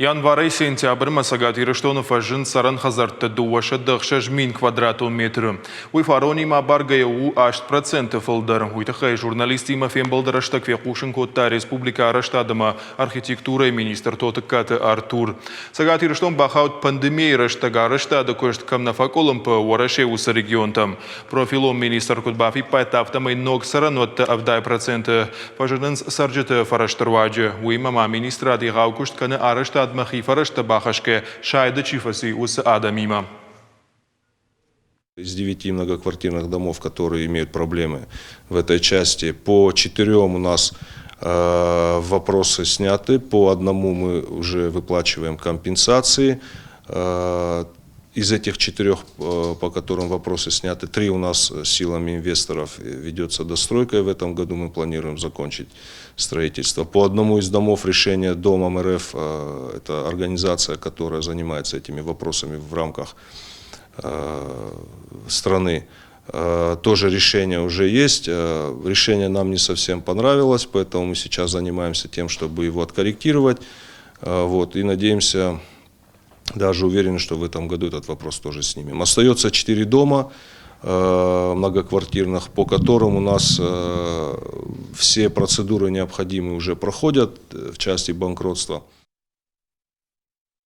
Январӕй сентябрмӕ Цӕгат Ирыстоны фӕзынд цӕрӕн хӕдзӕртты 206 000 квадратон метры. Уый фаронимӕ абаргӕйӕ у 8% фылдӕр. Уый тыххӕй журналисттимӕ фембӕлды рӕстӕг фехъусын кодта республикӕ арӕзтад ӕмӕ архитектурӕйы министр Тотыккаты Артур. Цӕгат Ирыстон бахауд пандемийӕйы рӕстӕг арӕзтады куыст кӕм нӕ фӕкъуылымпы, Уӕрӕсейы уыцы регионтӕм. Профилон министр куыд бафиппайдта, афтӕмӕй ног цӕрӕнуӕтты 70% фӕзынынц цӕрджыты фӕрӕзты руаджы. Уыимӕ ма министрад егъау куыст кӕны арӕзтадмӕ хи фӕрӕзтӕ бахӕсгӕ сайды чи фӕци, уыцы адӕмимӕ. Из девяти многоквартирных домов, которые имеют проблемы в этой части, по четырем у нас вопросы сняты, по одному мы уже выплачиваем компенсации. Из этих четырех, по которым вопросы сняты, три у нас силами инвесторов ведется достройка, и в этом году мы планируем закончить строительство. По одному из домов решение Домом РФ, это организация, которая занимается этими вопросами в рамках страны, тоже решение уже есть. Решение нам не совсем понравилось, поэтому мы сейчас занимаемся тем, чтобы его откорректировать. Вот, и надеемся, даже уверены, что в этом году этот вопрос тоже снимем. Остается четыре дома многоквартирных, по которым у нас все процедуры необходимые уже проходят в части банкротства.